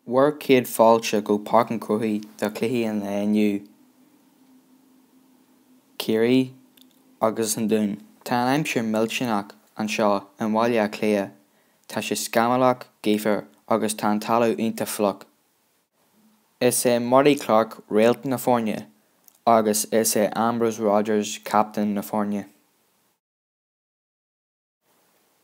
Bhur gcéad fáilte go Páirc an Chrócaigh do chluiche an lae inniu, Ciarraí agus an Dún. Tá an aimsir millteanach anseo i mBaile Átha Cliath, tá sé scamallach, gaofar agus tá an talamh iontach fliuch. Is é Marty Clarke réalt na foirne agus is é Ambrose Rogers captaen na foirne.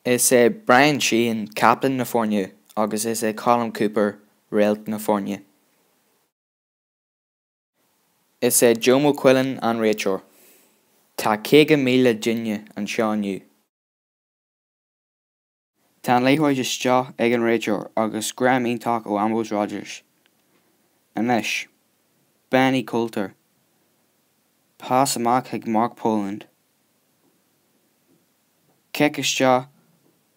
Is é Brian Sheehan captaen na foirne agus is é Colm Cooper réalt na foirne. Is é Joe McQuillan an réiteoir. Tá 50,000 duine anseo inniu. Tá an liathróid isteach ag an réiteoir agus greim iontach ó Ambrose Rogers. Anois, Benny Coulter. Pas amach chuig Mark Poland. Cic isteach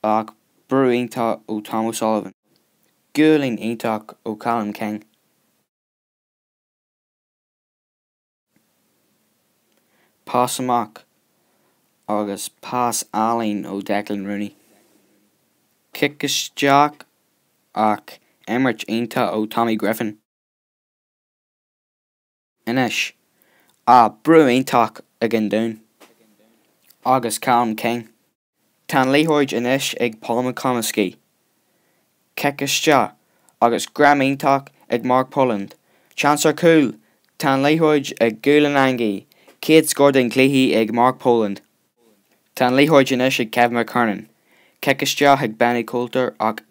ach brú iontach ó Tom O'Sullivan. Gualainn iontach ó Colm King. Pas amach agus pas álainn ó Declan Rooney. Cic isteach ach imirt iontach ó Tommy Griffin. Anois. Ah, brú iontach ag an Dún. Agus Colm King. Tá an liathróid anois ag Paul McComiskey. Cic isteach. Agus greim iontach ag Mark Poland. Seans ar chúl! Tá an liathróid ag gualainn eangaí. Céad scór den chluiche ag Mark Poland. Tá an liathróid anois ag Kevin McKernan. Cic isteach ag Benny Coulter ach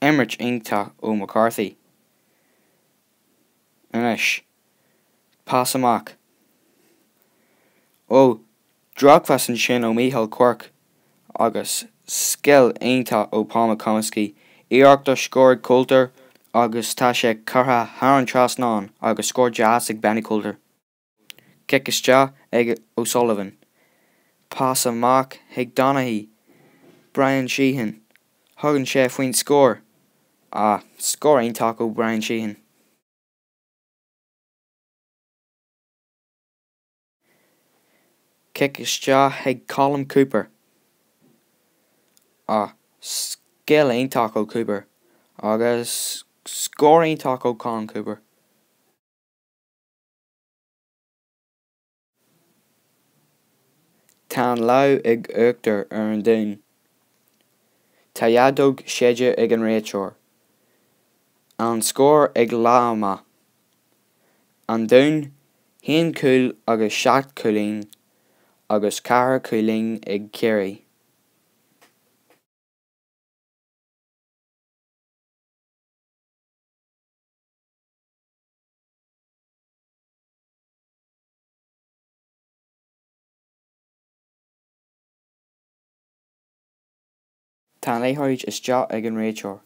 imirt iontach ó McCarthy. Anois. Pas amach. Ó, drochphas ansin ó Micheál Quirke agus scil iontach ó Paul McComiskey. Iarracht ar scór ag Coulter agus tá sé curtha thar an trasnán agus scór deas ag Benny Coulter. Cic isteach ag O'Sullivan. Pas amach chuig Donaghy. Brian Sheehan. Thugann sé faoin scór. Ah, scór iontach ó Brian Sheehan. Cic isteach chuig Colm Cooper. Ah, scil iontach ó Cooper. Agus scór iontach ó Colm Cooper. Tá an lámh in uachtar ar an Dún. Tá feadóg séidte ag an réiteoir. An scór ag leath ama. An Dún, 1 cúl agus 7 cúilín agus 4 cúilín ag Ciarraí. Tá an liathróid isteach ag an réiteoir.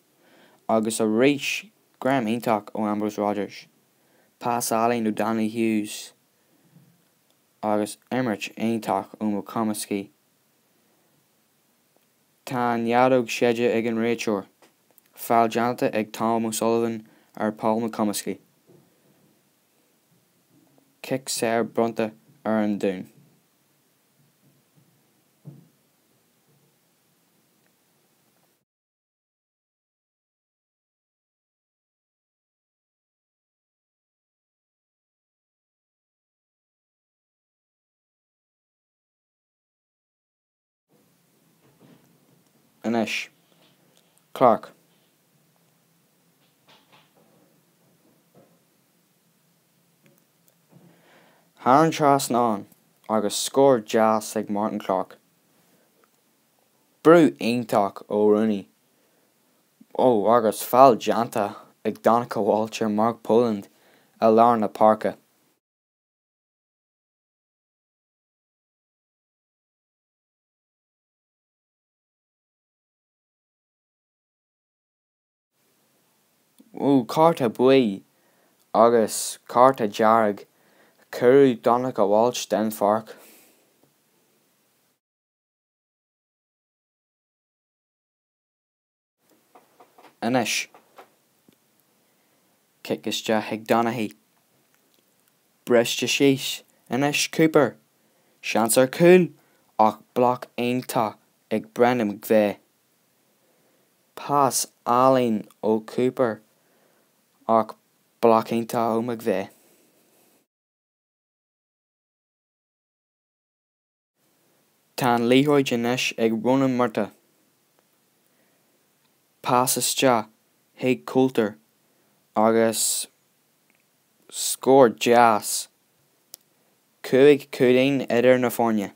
Agus arís, greim iontach ó Ambrose Rogers. Pas álainn ó Danny Hughes. Agus imirt iontach ó McComiskey. Tá an fheadóg séidte ag an réiteoir. Feall déanta ag Tom O'Sullivan ar Paul McComiskey. Cic saor bronnta ar an Dún. Anois. Clarke. Thar an trasnán agus scór deas ag Martin Clarke. Brú iontach ó Rooney. Ó agus feall déanta ag Donncha Walsh ar Mark Poland i lár na páirce. Ó, cárta buí agus cárta dearg, cuireadh Donncha Walsh den pháirc. Anois, cic isteach ag Donaghy. Briste síos anois Cooper. Seans ar chúl ach bloc iontach ag Brendan McVeigh. Pas álainn ó Cooper. Ach bloc iontach ó McVeigh. Tá an liathróid anois ag Ronan Murtagh. Pas isteach chuig Coulter agus scór deas. 5 cúilín idir na foirne.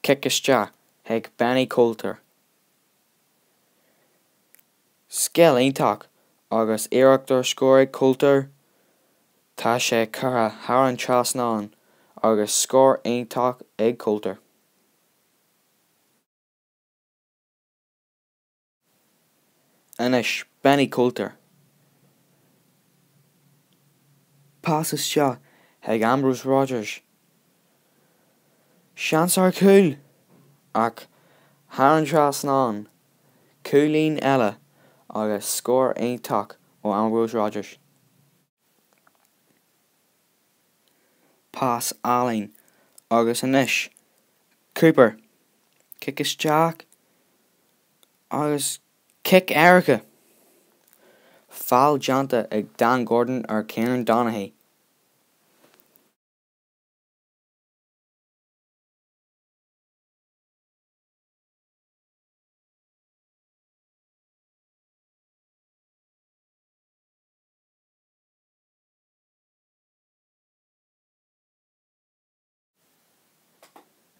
Cic isteach chuig Benny Coulter. Scil iontach agus iarracht ar scór ag Coulter. Tá sé curtha thar an trasnán agus scór iontach ag Coulter. Anois, Benny Coulter. Pas isteach chuig Ambrose Rogers. Seans ar chúl! Ach thar an trasnán. Cúilín eile agus scór iontach ó Ambrose Rogers. Pas álainn agus anois Cooper. Cic isteach agus cic éirice! Feall déanta ag Dan Gordon ar Kieran Donaghy.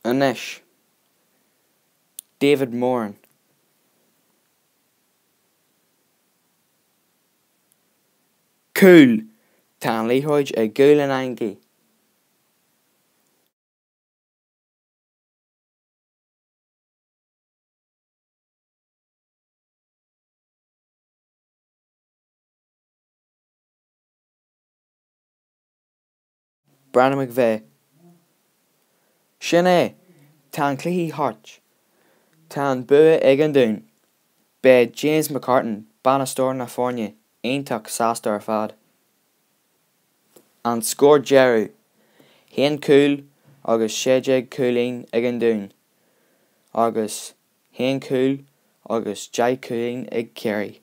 Anois, David Moran. Cúl! Tá an liathróid i gcúl an eangaí. Brandon McVeigh. Sin é! Tá an cluiche thart. Tá an bua ag an Dún. Beidh James McCartan, bainisteoir na foirne, iontach sásta ar fad. An scór deiridh, 1 cúl agus 16 cúilín ag an Dún agus 1 cúl agus 10 cúilín ag Ciarraí.